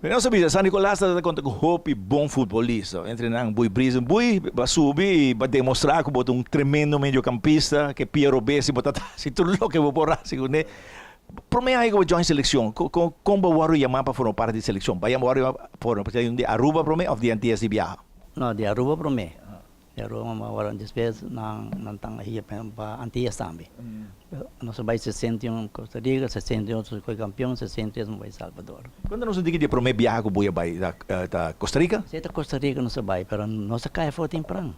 Nos a bisa San Nicolas ta ta konta ku hopi bon futbolista. Entre nan Bui Briesen. Bui ba subi i ba demostrá ku bo ta un tremendo mediokampista, ke pia robes i bo ta hasi tur loke bo por hasi kuné. Promé aña ku bo join selekshon, kon bo wòrdu yamá pa forma parti di selekshon? Bo a wòrdu yamá pa forma parti di Aruba promé òf di Antias di biaha? No, di Aruba promé. Di Aruba ma ora despues nan nan tan a hia pa Antillas tambe. Nos a bai 61 Costa Rica, 68 nos a koe kampion, 63 nos a bai Salvador. Kuantu nos a diki di e prome biaha ku bo a bai ta ta Costa Rica? Si ta Costa Rica nos a bai pero nos a kai afo tempran.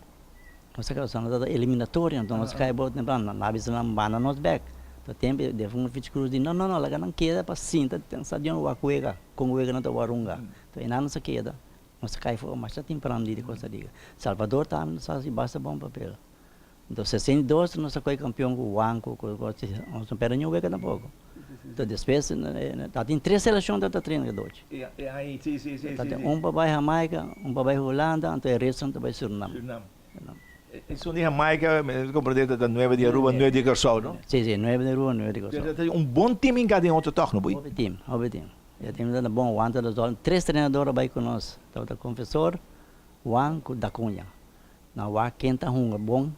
Nos a kai nos tabata eliminatorio anto nos a kai afo tempran. Nan a bisa nan manda nos bek. To tempo e defunto Fitch Cruz di no no no laga nan keda pa sinta den stadion wak wega kon wega nan ta warunga. To einan nos a keda. Nos a kai for masha tempran di Costa Rica. Salvador tambe nos a hasi basta bon papel. Enton 62 nos a koi kampion ku Wanko, ku nos no perde niun wega tampoko. Enton despues ta tin tres selekshon ta traina cadochi. Ta tin un pa bai Jamaica, un pa bai Hulanda, anto e resto ta bai Surinam. Esun di Jamaica, mi ta komprende ta nuebe di Aruba, nuebe di Kòrsou, no? Si, si, nuebe di Aruba, nuebe di Kòrsou. Ta un bon tim hinká den otro tòg, no bui? Hopi tim, hopi tim. E tim ta bon, Juan ta resolve. Tres trenador a bai ku nos, tabata Confesor, Juan ku Da Cunha. Nan wak ken ta hunga bon,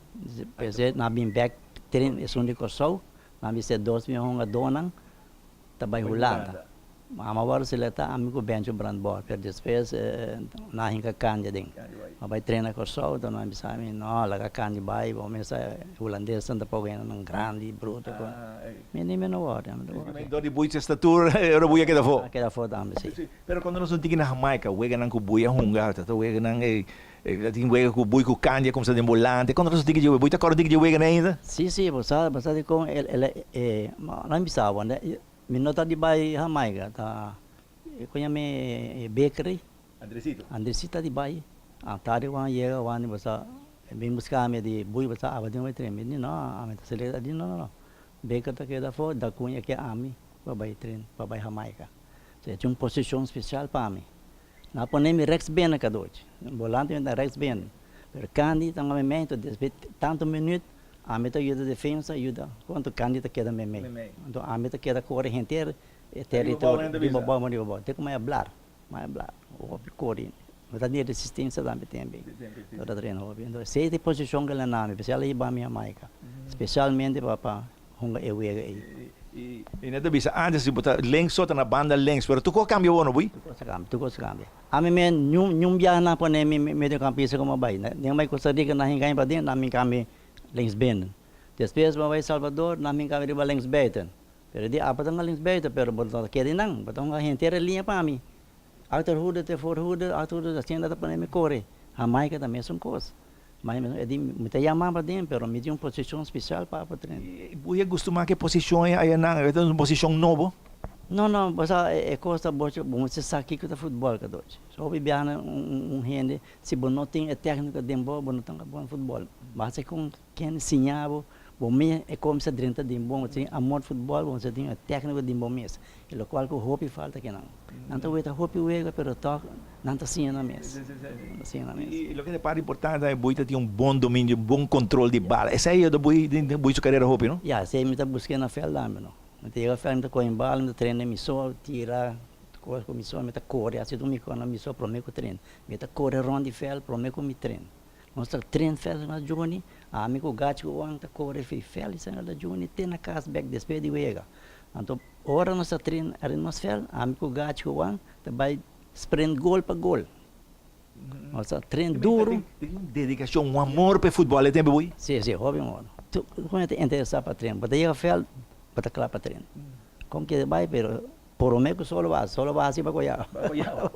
p'esei nan a bin bek tren esun di Kòrsou, nan a bisa e dos mihó hungadónan ta bai Hulanda. Mama wòrdu selektá, ami ku Bencho Brandborg, pero despues nan a hinka Candy aden. A bai trena Kòrsou, ta nan a bisa mi, no, laga Candy bai, bo mester sa e hulandesnan ta poko hendenan grandi, bruto. Mi ni mi no wòrdu, mi no wòrdu. Dor di bui su estatura, e ora bui a keda afó. A keda afó tambe, si. Pero kuando nos un tiki na Jamaica, weganan ku bui a hunga, ta weganan e tin wega ku bui ku Candy a kumsa den bolante. Kuando nos un tiki dje, bui ta kòrda un tiki dje weganan ainda? Si, si, bo sa, bo sa dikon el el e, nan bisa bo, mi no ta di bai Jamaica, ta kon yama e bakery. Andresito. Andresito ta di bai. A tardi wan yega wan bo sa bin buska mi di bui bo sa aba den bai tren. Mi di no, ami ta selekta. A di no, no, no. Baker ta keda afó, da kuña ke ami pa bai tren pa bai Jamaica. So e tin un posishon spesial pa mi. Nan a pone mi rechts benen kadochi. Bolante mi ta rechts benen. Pero Candy ta ngami mei, enton despues tantu minüt ami ta yuda defensa, yuda konto Candy ta keda meimei. Anto ami ta keda kore henter e teritorio riba bou, riba bou, te ku mi a blar. Mai a bla hopi kori, mi ta tin resistencia tambe tembe, tabata traina hopi. Entonces esey ta e posicion ke el a nami, p'esey el a hiba mi Jamaica, specialmente pa pa hunga e wega ey. I nan ta bisa antes si bo ta links so ta na banda links, pero tur kos a cambia awor no bui? Tur kos a cambia, tur kos a cambia. Ami men niun niun biaha nan a pone mi mediocampista como bai, den bai Costa Rica nan hinca mi paden, nan mi cambia links binnen. Despues bo bai Salvador, nan mi cambia riba links buiten. Pero di apa ta nga links buiten, pero bo no ta kere nan, bo ta hunga henter e liña pa mi. Achterhoede te voorhoede, achterhoede asina ta pone mi kore. Jamaica ta mesun kos. Ma e di mi ta yama paden, pero mi tin un posishon spesial pa pa train. I bo ya gustumá ku e posishon ei ayanan? E ta un posishon nobo? No, no, bo sa e kos ta bo bo mester sa kiko ta futbòl kadochi. So hopi biaha nan un hende si bo no tin e tèknika den bo, bo no ta bon na futbòl. Basta kon ken siña bo Bo mes e komsa drenta den bo, bo tin amor futbol, bo mester tin e tekniko den bo mes, e lokual ku hopi falta kinan. Nan ta weta hopi wega pero tòg nan ta siña nan mes, nan ta siña nan mes. I loke ta parti importante tambe bui ta tin un bon dominio, un bon kontrol di bala. Esei a yuda bui den bui su karera hopi, no? Ya, esei mi ta busk'é na vèld tambe, no. Mi ta yega vèld, mi ta kohe bala, mi ta trena mi so, tira kos ku mi so, mi ta kore, hasi tur mi kos na mi so promé ku trena. Mi ta kore rònt di vèld promé ku mi trena. Nos ta tren Félix na Juni, ami ku Gachi ku Juan ta kore fi Félix na Juni te na kas bek despues di wega. Anto ora nos ta tren ariba nos vèld, ami ku Gachi ku Juan ta bai sprint gol pa gol. Nos ta tren duru. Tin un dedikashon, un amor pa e futbòl e tempu hui? Si, si, hopi amor. Tur ku ta interesá pa tren. Bo ta yega vèld, bo ta kla pa tren. Kon kere bai pero Prome ku solo base, solo base pa Goyao. Pa Goyao.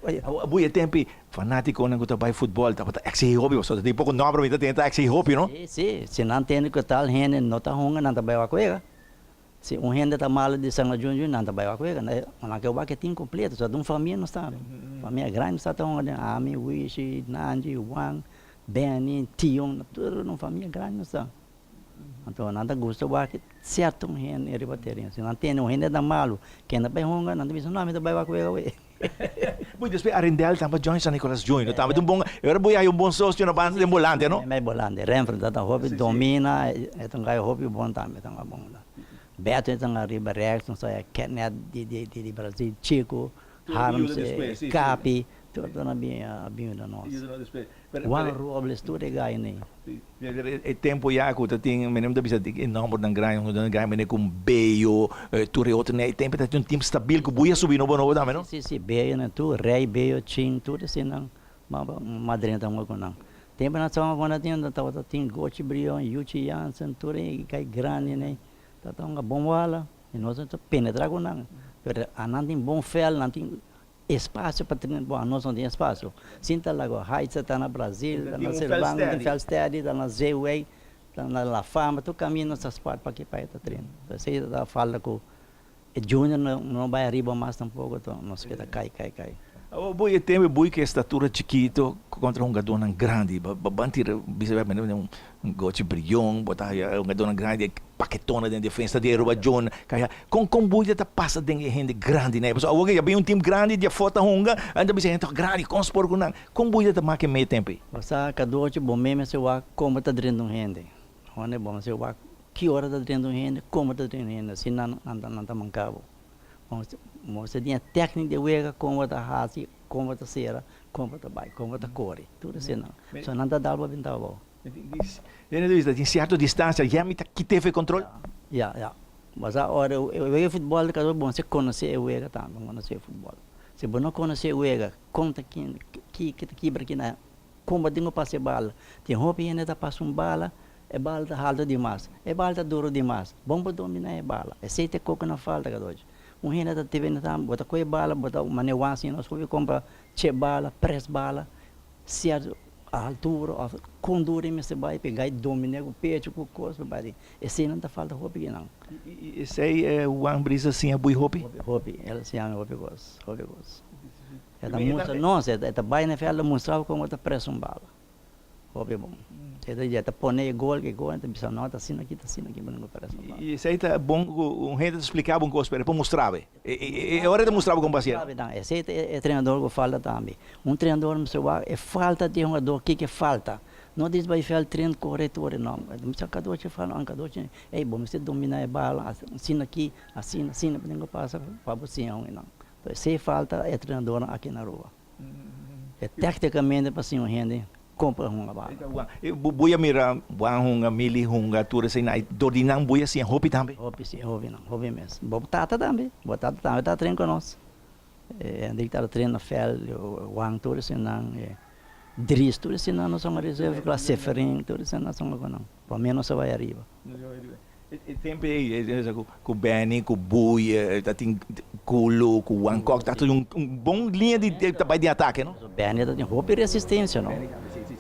Awo e tempi fanatikonan ku ta bai futbòl tabata eksihí hopi, pasobra tin poko nòmber mi ta tende ta eksihí hopi, no? Si, si. Si nan tende ku tal hende no ta hunga, nan ta bai wak wega. Si un hende ta malu di San Juan Jun, nan ta bai wak wega. Nan ke wak e tim kompleto, so ta un famia nos ta. Famia grandi nos ta ta hunga den. Ami, Wishi, Nanji, Juan, Benny, Tion, tur un famia grandi nos ta. Anto nan ta gusta wak sierto un hende riba tereno. Si nan tende un hende ta malu, ken ta bai hunga, nan ta bisa, no, ami ta bai wak wega awe. Bo despues Arendel tambe join San Nicolas Junior, tambe ta un bon, e ora bo haya un bon socio na banda den bolante, no? Mei bolante, Renfro ta ta hopi domina, e ta un gai hopi bon tambe, ta un bon. Beto e ta un riba rechts, nos ta haya Kenneth di Brazil, Chico. Harms, Capi, tur nan a bin a bin yuda nos. Juan Robles, tur e gai nei. E tempo ya cu ta tin, mene ta bisa e nombernan grandi, hungadornan grandi, mene cu Bello, tur e otro nei, e tempo ta tin un team stabil cu buya subi nobo nobo tambe no? Si, si, Bello nan tur, Rey Bello, Chin, tur esinnan ma drenta hunga cu nan. Tempo nan ta hunga cu nan tin, tabata tin Gochi Brion, Yuchi Jansen, tur e gai grandi nei, tabata hunga bon wala. I nos ta penetra ku nan, pero anan tin bon vèl, nan tin espasio pa trena, bon anos no tin espasio. Sinta Lago Heights ta na Brazil, ta na Servando, tin vèl steady, ta na Zeeweg, ta na La Fama, tur kaminda nos ta spart pa aki pa aya ta trena. Esei ta falta ku e junior no bai ariba mas tampoko, to nos keda kai kai kai. Awor bo e tembe bui ku e statura chikito kontra hungadónan grandi, bo ban tira bisa bia mende un gochi brion, bo ta haya hungadónan grandi e paketona den defensa di Aruba John kaya. Kon kon bui ta pasa den e hende grandi nei? Pasobra awor ke ya bin un tim grandi di afó ta hunga, nan ta bisa e hende ta grandi, kon spor ku nan? Kon bui ta make mei tempu ei? Bo sa kadochi bo mes mester wak kon bo ta drenta un hende. Hone bo mester wak ki ora ta drenta un hende, kon bo ta drenta un hende, asina nan ta manka bo. Bo tin e tecnica di wega con bo ta haci, con bo ta cera, con bo ta bay, con bo ta core, tur eseinan. So nan ta dal bo benta abao. Den e ta tin cierto distancia, ya mi ta kita efe control? Ya, ya. Bo sa ora e wega di futbol ta cada bo mester conoce e wega tambe, conoce e futbol. Si bo no conoce e wega, con ta ki ta kibra kina, con bo tin cu pasa e bala. Tin hopi hende ta pasa un bala E bala ta haltu dimas. E bala ta duru dimas. Bon pa dominá e bala. Esei ta e koko na falta kadochi. Un hende ta teve na tambe, bo ta kohe bala, bo ta manera wan asina, nos hopi kompra che bala, pres bala, sierto altura òf kon duru e mester bai pa e gai dominé ku pechu, ku kos pa bai. Eseinan ta falta hopi kinan. I esei e Juan Brisa siña bui hopi? Hopi, hopi. El a siña mi hopi kos, hopi kos. E ta mustra nos, e ta bai na vèlda mustra bo kon bo ta pres un bala. Hopi bon. E ta ya ta pone e gol, e gol, e ta bisa no ta asina aki, ta asina aki, bo no por para esa I esei ta bon ku un hende ta splika bo un kos, pero e por mustra bo. E ora e ta mustra bo kon pa hasiel. Esei ta e trenador ku falta tambe. Un trenador mester wak e falta di e hungador, kiko e falta. No dis bai vèlt tren kore tur, no. Mester kadochi fala, no kadochi, ey bo mester domina e bala, asina aki, asina, asina, bo tin ku pasa pa bo siña un nan. Esei falta e trenadornan aki na Aruba. E tacticamente pa siña un hende con pa hunga bala. Bo a mira Juan hunga, Milly hunga, tur esei nan, dor di nan bo a siña hopi tambe? Hopi si, hopi nan, hopi mes. Bo tata tambe, bo tata tambe ta train cu nos. Hendrik tabata train na veld, Juan tur esei nan, Dries tur esei nan nos a hunga reserve klas, Seferin tur esei nan nos a hunga cu nan. Pa mi nos a bai ariba. E tempo ei ku Benny, ku Boei, ta tin Kulu, ku Juan Kok, ta tin un bon liña di ta bai den atake no? Benny ta tin hopi resistencia no.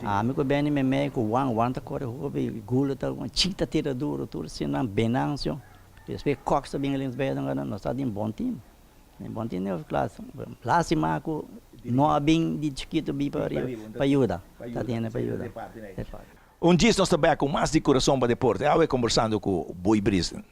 Ami ku Benny meimei ku Juan, Juan ta kore hopi, Gulu ta Chik ta tira duro, tur asina, Benancio, despues Kok ta bin linksbij, nos ta tin bon team. Bon tin e klas lastima ku no a bin di chikitu bin pa riba pa yuda ta tene pa yuda. Un djis nos ta bek ku mas di Kurason pa Deporte awe kombersando ku Boy Brisden.